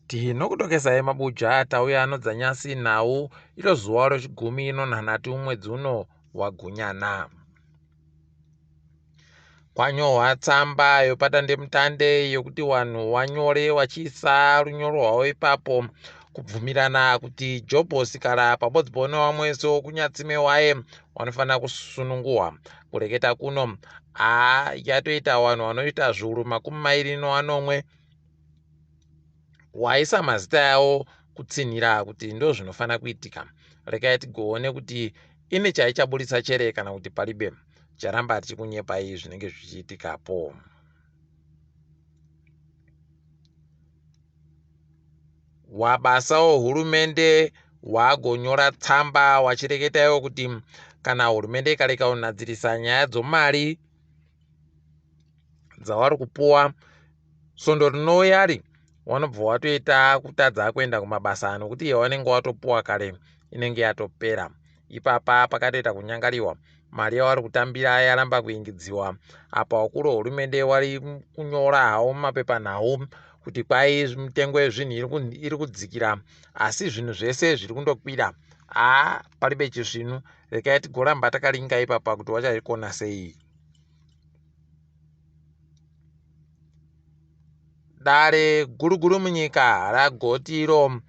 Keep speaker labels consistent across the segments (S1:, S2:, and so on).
S1: Tinokutokesai mabuja tauya anodzanyasi nhau iro zuva rechigumi nonhanhatu mwedzi uno waGunyana. Kwanyorwa tsamba yopadandemutande yokuti vanhu vanyore vachiisa runyoro rwavo ipapo kubvumirana kuti Jobho Sikhala pabodzipo nevamwe wokunyatsime waye vanofanira kusunungurwa. Kureketa kuno haa yatoita vanhu vanoita zviuru 28 waisa mazita yavo kutsinhira kuti ndozvinofanira kuitika. Rekai tigoone kuti ine chaichaburitsa chere kana kuti palibe. Charamba tichikunyepai zvinenge zvichiitikapo. Wabasa wohurumende wagonyora tsamba wachireketa iwo kuti kana hurumende ikareka kunhadzirisa nyaya dzomari dzawari kupuwa svondo rinouyari wanobva watoita kutadza kuenda kumabasa nokuti yawanenge watopuwa kare inenge yatopera. Ipapa pakatoita kunyangariwa mari yawari kutambira yaramba kuingidziwa. Apa wakuru wehurumende wari kunyora hawo mumapepanhau kuti kwai mitengo yezvinhu iri kudzikira asi zvinhu zvese zviri kundokwira. Haa paribe chisvinu, rekai tigoramba takaringa ipapa kuti wachaikona sei. Dare guru guru munyika ragoti iro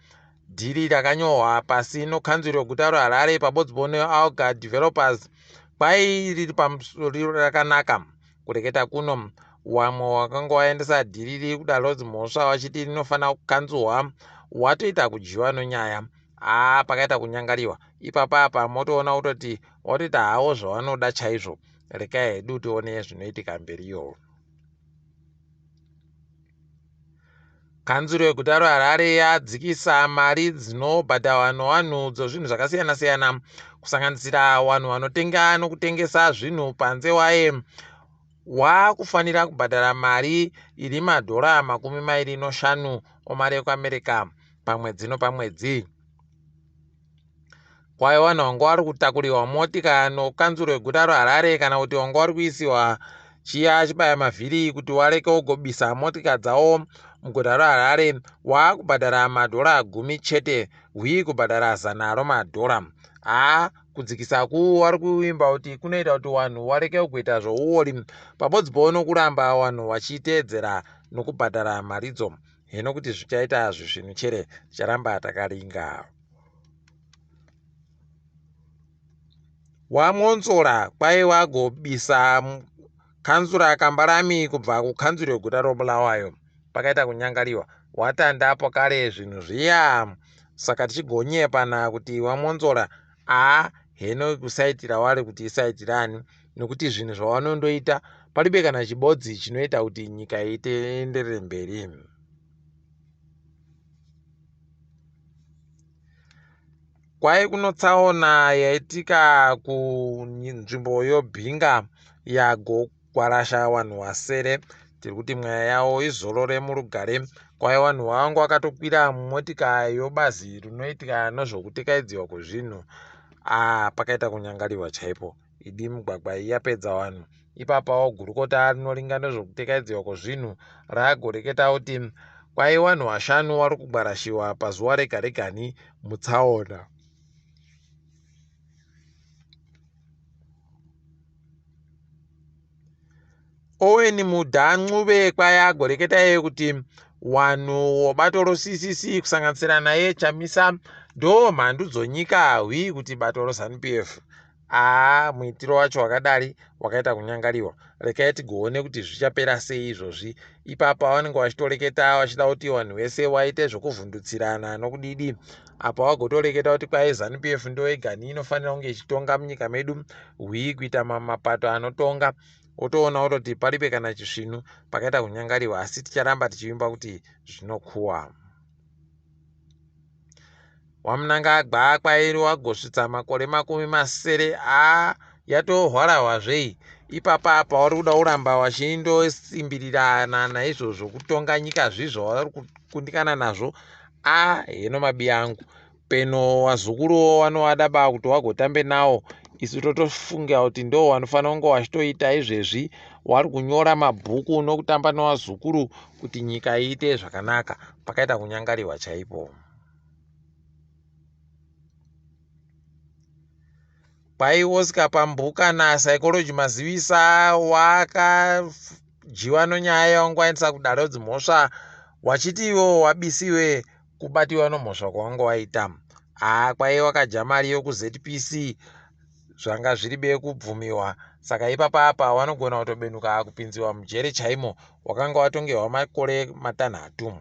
S1: dhiri rakanyorwa pasi nokanzuro yeguta reHarare pabodzipo neAlga Developers kwai riri pamusoro rakanaka. Kureketa kuno wamwe wakanga waendesa dhiri riri kudare rodzimhosva vachiti rinofanira kukanzurwa watoita kudyiwa nonyaya. Haa pakaita kunyangariwa ipapa apa motoona kutoti watoita hawo zvawanoda chaizvo. Rekai hedu tione zvinoitika mberiyo. Kanzuro yeguta reHarare yadzikisa mari dzinobhadharwa nevanhu dzezvinhu zvakasiyana-siyana kusanganisira vanhu vanotenga nokutengesa zvinhu panze waye wakufanira kubhadhara mari iri madhora 25 omari ekuAmerica pamwedzi nopamwedzi. Kwai vanhu vanga vari kutakuriwa motika nokanzuro yeguta reHarare kana kuti vanga vari kuisiwa chiya chibaya mavhiri kuti wareke kugobisa motika dzavo muguta reHarare waakubhadhara madhora 10 chete hwii kubhadhara 100 romadhora. Haa kudzikisa ku vari kuimba kuti kunoita kuti vanhu vareke kuita zvouori pabodzipo nokuramba vanhu vachiteedzera nokubhadhara maridzo. Hino kuti zvichaita zvisvinu chere ticharamba takaringa. WaMwonzora kwai wagobisa kanzura Kambarami kubva kukanzuru yeguta roBulawayo. Pakaita kunyangariwa watandapo kare zvinhu zviya saka tichigonyepana kuti waMwonzora aa heno kusaitira wari kuti isaitirani nokuti zvinhu zvawanondoita palibe kana chibodzi chinoita kuti nyika ienderere mberi. Kwai kunotsaona yaitika kunzvimbo yoBinga yagogwarasha vanhu vasere. Tiri kuti mweya yavo izorore murugare. Kwai vanhu vangu vakatokwira mumotika yobazi rinoitika nezvokutekaidziwa kwezvinhu. Pakaita kunyangariwa chaipo. Idi migwagwa iyi yapedza vanhu. Ipapawo gurukota rinoringa nezvokutekaidziwa kwezvinhu ragoreketa kuti kwai vanhu vashanu vari kugwarashiwa pazuva rega regani mutsaona. Owen Mudha Ncube kwai agoreketa iye kuti vanhu bato roCCC kusanganisira naye Chamisa ndo mhandu dzonyika hwi kuti bato roZANU PF. Aa muitiro wacho wakadari wakaita kunyangariwa. Rekai tigoone kuti zvichapera sei izvozvi. Ipapa vanenge vachitoreketa vachida kuti vanhu vese vaite zvokuvhundutsirana nokudidi. Apa vagotoreketa kuti kwai ZANU PF ndo yegani inofanira kunge ichitonga munyika medu hwi kuita mapato anotonga. Wotoona kutoti paribe kana chisvinu pakaita kunyangariwa asi ticharamba tichivimba kuti zvinokuwa. WaMnangagwa kwairi wagosvitsa makore 70 a yatohwarahwa zvei ipapa apa wari kuda kuramba wachindosimbirirana naizvozvo kutonga nyika zvizvo wavari kukundikana nazvo a heno mabi angu peno wazukuruwo wanovada ba kuti wagotambe nawo Isu totofunga kuti ndo wanofanira kunge wachitoita izvezvi, wari kunyora mabhuku nokutamba nowazukuru kuti nyika iite zvakanaka. Pakaita kunyangariwa chaipo. Kwai Oscar Pambuka naPsychology Mazivisa wakadyiwa nonyaya yawanga waendesa kudare redzimhosva wachiti iwo wabisiwe kubatiwa nomhosva kwawanga waita. Haa, kwai wakadya mari yokuZPC zvanga zviri bekubvumiwa, saka ipapa apa wanogona kutobenuka kupinziwa mujere chaimo, wakanga watongerwa makore 6.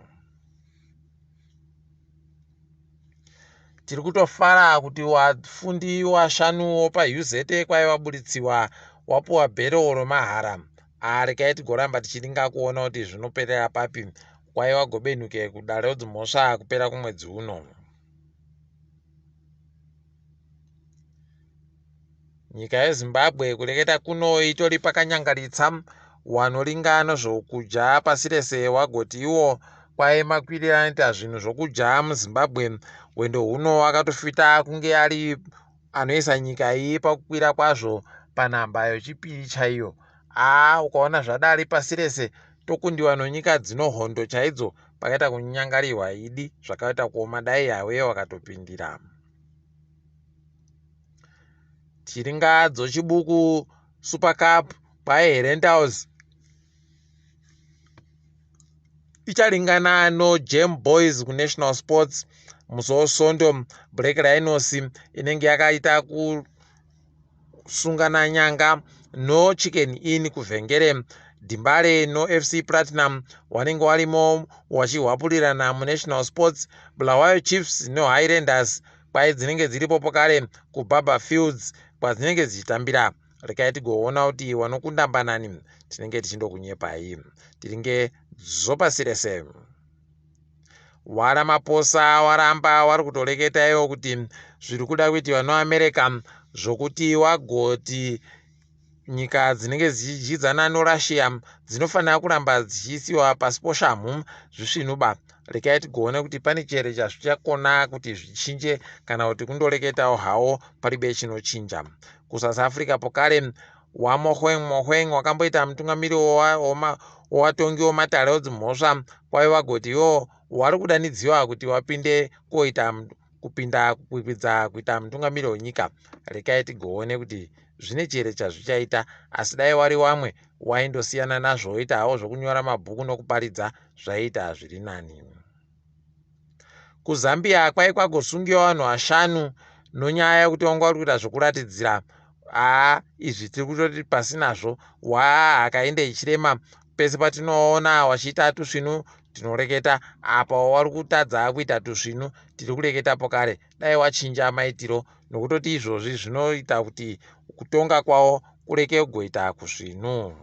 S1: Tiri kutofara kuti wafundi washanuwo paUZ kwai waburitsiwa wapuwa bhero romahara. Haa, regai tigoramba tichiringa kuona kuti zvinoperera papi. Kwai wagobenuke kudare redzimhosva kupera kumwedzi uno. Nyika yeZimbabwe kureketa kuno itori pakanyangaritsa. Wanoringa nezvokudya pasi rese wagoti iwo kwai makwiriro anoita zvinhu zvokudya muZimbabwe, hwendo huno akatofita kunge ari anoisa nyika iyi pakukwira kwazvo panhamba yechipiri chaiyo. Aa, ukaona zvadari pasi rese tokundiwa nonyika dzinohondo chaidzo, pakaita kunyangarirwa idi, zvakaita kuoma, dai yawe wakatopindira. Tiringa dzochibuku Super Cup, kwai Herentals icharingana noGem Boys kuNational Sports musi weSondo. Black Rhinos inenge yakaita kusungana nyanga noChicken Inn kuVhengere. Dimbare noFC Platinum wanenge warimo wachihwapurirana muNational Sports. Bulawayo Chiefs noHighlanders kwai dzinenge dziripo pokare kuBarber Fields kwadzinenge dzichitambira. Regai tigoona kuti wanokunda mbanani, tinenge tichindokunyepai. Tiringe dzopasi rese. WaRamaphosa waramba wari kutoreketa iwo kuti zviri kuda kuitiwa noAmerica zvokuti wagoti nyika dzinenge dzichidyidzana noRussia dzinofanira kuramba dzichiisiwa pasi poshamhu zvisvinuba. Regai tigoone kuti pane chere chazvichakona kuti zvichinje kana kuti kundoreketawo hawo paribe chinochinja. KuSouth Africa pokare waMogoeng Mogoeng wakamboita mutungamiri wewatongi wematare edzimhosva kwaiva vagoti iwo wari kudanidziwa kuti wapinde koita kupinda kukwikwidza kuita mutungamiri wenyika. Regai tigoone kuti zvine chere chazvichaita, asi dai wari wamwe waindosiyana nazvo woita hawo zvokunyora mabhuku nokuparidza, zvaiita zviri nani. KuZambia kwai kwagosungiwa vanhu 5 nonyaya yekuti wanga uri kuita zvokuratidzira. Haa, izvi tiri kutoti pasinazvo. Waa, hakainde ichirema pese patinoona wachiita tusvinu tinoreketa, apa wari kutadza kuita tusvinu tiri kureketapo kare. Dai wachinja maitiro, nokutoti izvozvi zvinoita kuti kutonga kwavo kureke kugoita kusvinu.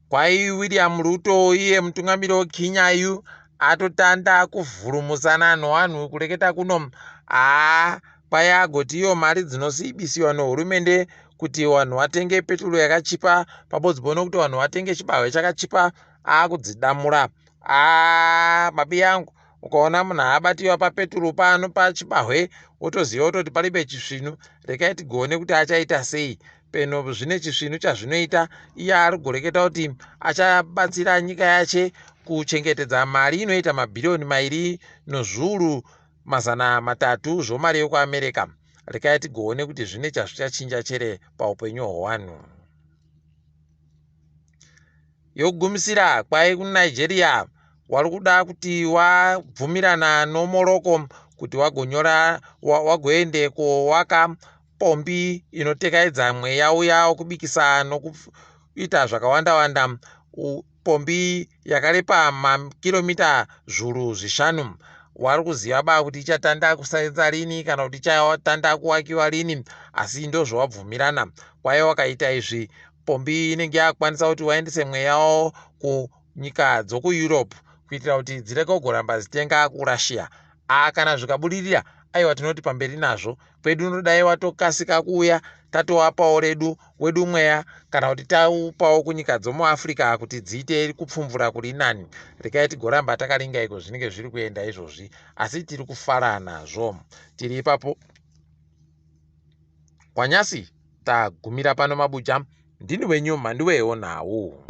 S1: Kwai William Ruto, iye mutungamiri weKenya yu, atotanda kuvhurumusana nowanhu kureketa kuno. Haa, kwai agoti iyo mari dzinosibisiwa nohurumende kuti vanhu vatenge peturu yakachipa pabodzipo nokuti vanhu vatenge chibahwe chakachipa, akudzidamura. Aa, babi yangu, ukaona munhu abatiwa papeturu pano pachibahwe, wotoziva kutoti paribe chisvinu. Regai tigone kuti achaita sei peno, zvine chisvinu chazvinoita. Iye ari kugoreketa kuti achabatsira nyika yache kuchengetedza mari inoita mabhiriyoni 2 nezviuru 300 zvomari yekuAmerica. Regai tigoone kuti zvine chazvichachinja chere paupenyu hwevanhu. Yokugumisira, kwai kuNigeria wari kuda kuti wabvumirana noMorocco kuti wagonyora wagoende kowaka pombi inotekaidza mweya uya wokubikisa nokuita zvakawanda wanda, pombi yakarepa makiromita 5,000. Wari kuziva ba kuti ichatanda kusenza rini kana kuti ichatanda kuwakiwa rini, asi ndozvawabvumirana. Kwai wakaita izvi, pombi inenge yakukwanisa kuti waendese mweya wavo kunyika dzokuEurope kuitira kuti dzirege kugoramba dzitenga kuRussia. A, kana zvikabudirira, aiwa, tinoti pamberi nazvo. Kwedu unodai watokasika kuuya tatowapawo redu wedu mweya, kana kuti taupawo kunyika dzomuAfrica kuti dziite kupfumvura kuri nani. Regai tigoramba takaringa iko zvinenge zviri kuenda izvozvi, asi tiri kufara nazvo. Tiri ipapo. Kwanyasi tagumira pano mabuja, ndini wenyu Mhanduwe Nhau.